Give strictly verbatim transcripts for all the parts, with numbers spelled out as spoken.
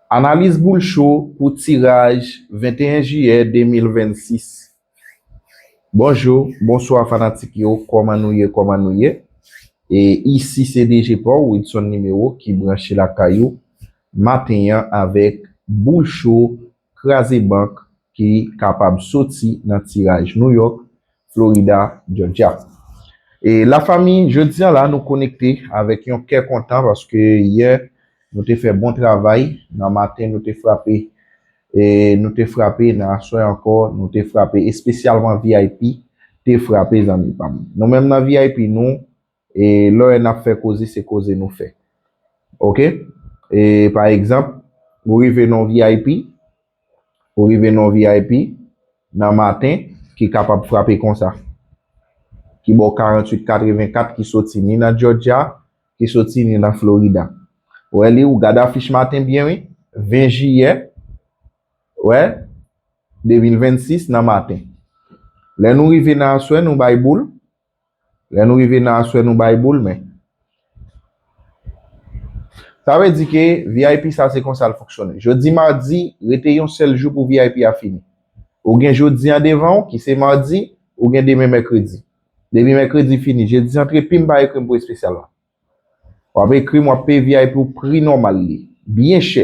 Analiz boul cho pou tiraj venteyen jiyè de mil vennsis. Bonjou, bonswa fanatik yo, kòman nou ye, kòman nou ye? E isi se D J pa w, Wilson Nimewo ki branche lakay ou maten an avèk boul cho kraze bank ki kapab soti nan tiraj New York, Florida, Georgia. E lafanmi, jodi a la nou konekte avèk yon kè kontan paske yè nou te fè bon travay nan maten, nou te frape, e nou te frape nan aswè ankò, nou te frape espesyalman V I P te frape zanmi pa m. Nou menm nan V I P nou, e lè n ap fè koze, se koze nou fè. Oke? E pa egzanp, ou rive nan V I P, ou rive nan V I P nan maten ki kapab frape konsa. Ki ba w karanntuit katrevenkat ki soti ni nan Georgia, ki soti ni nan Florida. Ou wè li, ou gade afich maten byen wi, ven jiyè, wè, de mil vennsis nan maten. Lè nou rive nan aswè, nou bay boul. Lè nou rive nan aswè, nou bay boul, men. Sa vle di ke V I P sa se konsa l fonksyone. Jodi madi, rete yon sèl jou pou V I P a fini. Ou gen jodi an devan w, ki se madi, ou gen demen mèkredi. Depi mèkredi fini, jedi antre pi m pa ekri m pou espesyal la. W ap ekri m, w ap peye V I P ou pri nòmal li. Byen chè.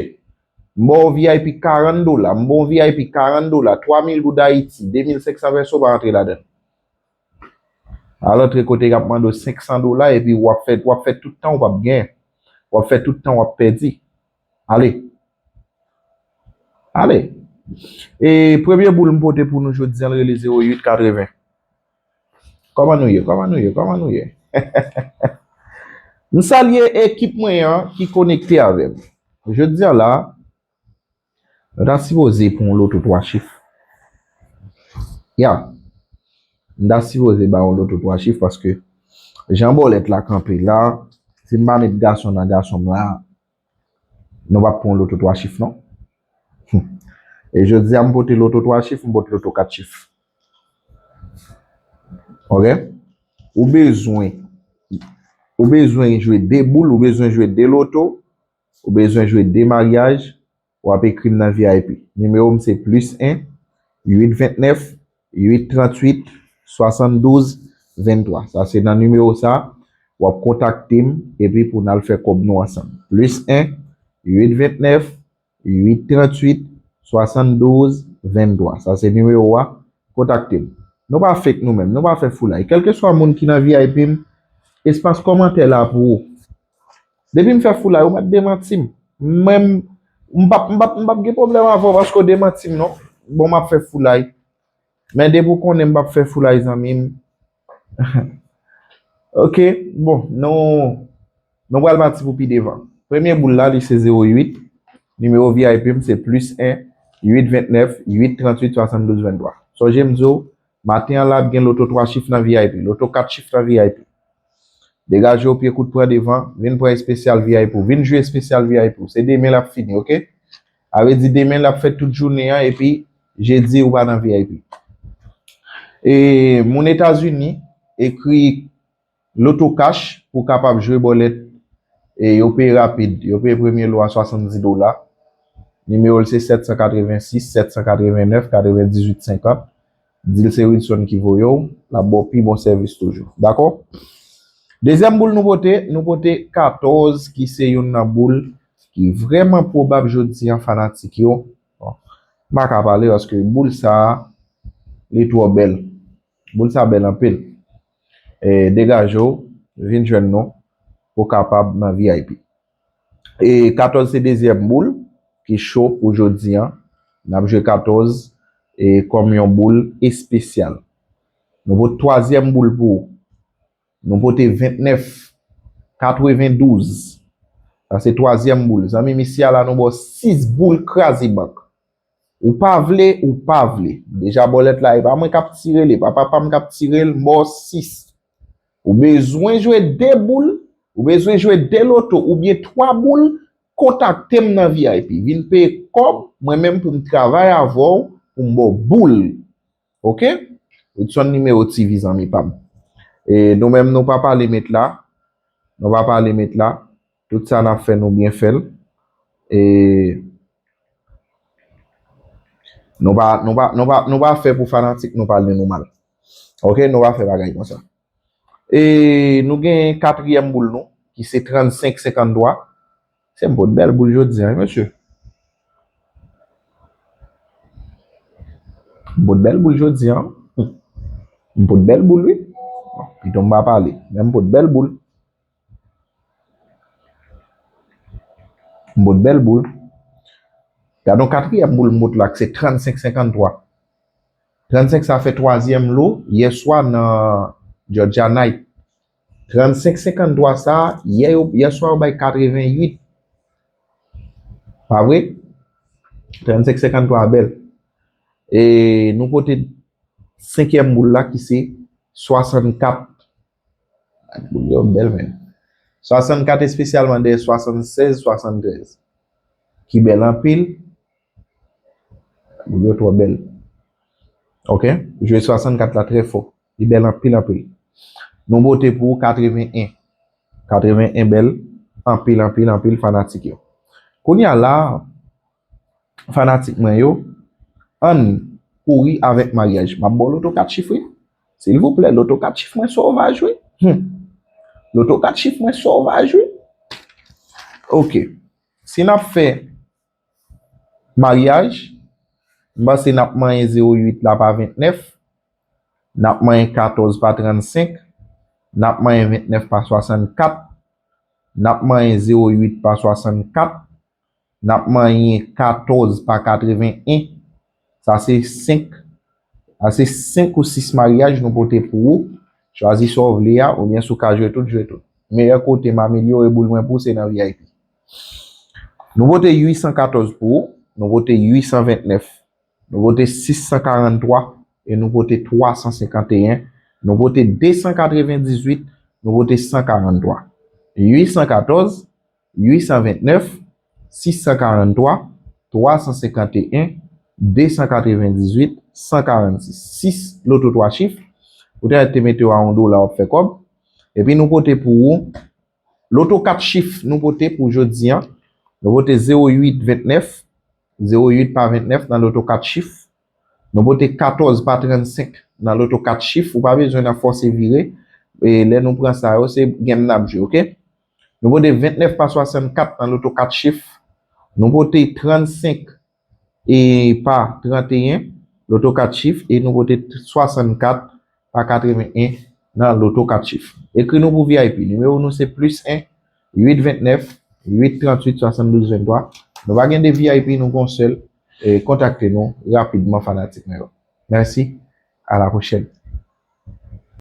M ba w V I P karant dola, m ba w V I P karant dola, twa mil goud Ayiti, de mil senk san pèso pa rantre ladan l. Al antre kote y ap mande w senk san dola epi w ap fè, w ap fè tout tan w p ap genyen. W ap fè tout tan w ap pèdi. Ale. Ale. E premye boul m pote pou nou jodi a, l rele zewo uit katreven. Kòman nou ye? Kòman nou ye? Kòman nou ye? M salye ekip mwen an ki konekte avè m. Jodi a la, nou ta sipoze pran yon loto twa chif. Ya. M ta sipoze ba yon loto twa chif paske jan bòlèt la kanpe la, si m pa met gason nan gason m la, nou p ap pran loto twa chif non. E jodi a m pote loto twa chif, m pote loto kat chif. Oke? Ou bezwen, ou bezwen jwe de boul, ou bezwen jwe de loto, ou bezwen jwe de maryaj, w ap ekri m nan V I P. Nimewo m se plis en, uit ventnèf, uit tranntuit, swasanndouz, venntwa. Sa se nan nimewo sa, w ap kontakte m, epi pou n al fè kòb nou ansanm. Plis en, uit ventnèf, uit tranntuit, swasanndouz, venntwa. Sa se nimewo a, kontakte m. Nou pa fake nou menm, nou pa fè foulay. Kèlkeswa moun ki nan V I P m, espas kòmantè la pou ou. Depi m fè foulay, ou mèt demanti m. Mwen, m p ap, m p ap, m p ap gen pwoblèm avè w paske w demanti m non. Bon, m ap fè foulay. Men depi w konnen m p ap fè foulay, zanmi m. Oke, bon, nou, nou pral pati pou pi devan. Premye boul la, li se zewo uit. Nimewo V I P m se plis en, uit ventnèf, uit tranntuit, swasanndouz, venntwa. Sonje m di w, maten an la ap gen loto twa chif nan V I P, loto kat chif nan V I P. Degaje w pye kout pran devan, vin pran espesyal V I P ou, vin jwe espesyal V I P ou. Se demen l ap fini, oke? A vle di demen l ap fè tout jounen an, epi jedi ou pa nan V I P. E moun Etazini, ekri Loto Cash pou w kapab jwe bòlèt. E yo peye rapid, yo peye premye lo a swasanndis dola. Nimewo l se sèt san katrevensis, sèt san katrevennèf, katrevendizuit, senkant. Di l se Wilson ki voye w, l ap ba w pi bon sèvis toujou. Dakò? Dezyèm boul nou pote, nou pote katòz ki se youn nan boul ki vrèman pwobab jodi a fanatik yo. Bon, m pa ka pale paske boul sa a, li twò bèl. Boul sa bèl anpil. E, degaje w, vin jwenn nou pou w kapab nan V I P. E katòz se dezyèm boul ki cho pou jodi a. N ap jwe katòz e kòm yon boul espesyal. Nou pote twazyèm boul pou ou. Nou pote ventnèf katrevendouz. Sa se twazyèm boul. Zanmi m, isi a la nou ba w sis boul kraze bank. Ou pa vle, ou pa vle. Deja bòlèt la, e pa mwen k ap tire l, e pa papa m k ap tire l, m ba w sis. Ou bezwen jwe de boul, ou bezwen jwe de loto oubyen twa boul, kontakte m nan V I P. Vin peye kòb, mwen menm pou m travay avè w, pou m ba w boul. Oke? Wilson Nimewo T V, zanmi pa m. E nou menm, nou pa pale met la. Nou pa pale met la. Tout sa n ap fè, nou byen fè l. E Nou pa, nou pa, nou pa, nou pa fè pou fanatik nou pale nou mal. Ok, nou pa fè bagay konsa. E nou gen katriyèm boul nou, ki se trannsenk senkanntwa. Se m pot bèl boul jodi a, wi, mesye. M pot bèl boul jodi a. M pot bèl boul, wi. Bon, pito m pa pale, men m pot bèl boul. M pot bèl boul. Gade yon katriyèm boul m pot la, ki se trannsenk senkanntwa. Trannsenk sa fè twazyèm lo yèswa nan Georgia Night. Trannsenk senkanntwa sa, yè, yo, yèswa yo bay katreventuit. Pa vre? Trannsenk senkanntwa bèl. E nou pote senkyèm boul la ki se swasannkat. Boul yo bèl, men. Swasannkat espesyalman dèyè swasannsèz, swasanntrèz. Ki bèl anpil. Boul yo twò bèl. Ok? Jwe swasannkat la trè fò. Li bèl anpil, anpil. Nou pote pou katreven en. Katreven en bèl anpil, anpil, anpil fanatik yo. Kounye a la, fanatik mwen yo, ann kouri avèk maryaj. M ap ba w loto kat chif, wi. Silvouplè, loto kat chif mwen sovaj, wi. Hmm. Loto kat chif mwen sovaj, wi. Ok. Si n ap fè maryaj, m panse n ap manyen zewo uit la pa ventnèf, n ap manyen katòz pa trannsenk, n ap manyen ventnèf pa swasannkat, n ap manyen zewo uit pa swasannkat, n ap manyen katòz pa katreven en. Sa se senk, sa se senk ou sis maryaj nou pote pou ou. Chwazi sa w vle a, oubyen si w ka jwe tout, jwe tout. Meyè kote m amelyore boul mwen pou w se nan V I P. Nou pote uit san katòz pou ou, nou pote uit san ventnèf, nou pote sis san karanntwa e nou pote twa san senkanteyen, nou pote de san katrevendizuit, nou pote san karanntwa. Uit san katòz, uit san ventnèf, sis san karanntwa, twa san senkanteyen, de san katrevendizuit, san karannsis. Sis loto twa chif, ou te te mete yo a yon dola, w ap fè kòb. Epi nou pote pou ou loto kat chif nou pote pou jodi a. Nou pote zewo uit ventnèf, zewo uit pa ventnèf nan loto kat chif. Nou pote katòz pa trannsenk nan loto kat chif. Ou pa bezwen nan fòse vire. E lè nou pran sa yo, se game n ap jwe, ok? Nou pote ventnèf pa swasannkat nan loto kat chif. Nou pote trannsenk e pa tranteyen, loto kat chif, e nou pote swasannkat pa katreven en nan loto kat chif. Ekri nou pou V I P. Nimewo nou se plis en, uit ventnèf, uit tranntuit, swasanndouz venntwa. Nou pa gen de V I P, nou gon sèl. E kontakte nou rapidman, fanatik mwen yo. Mèsi, a la pwochèn.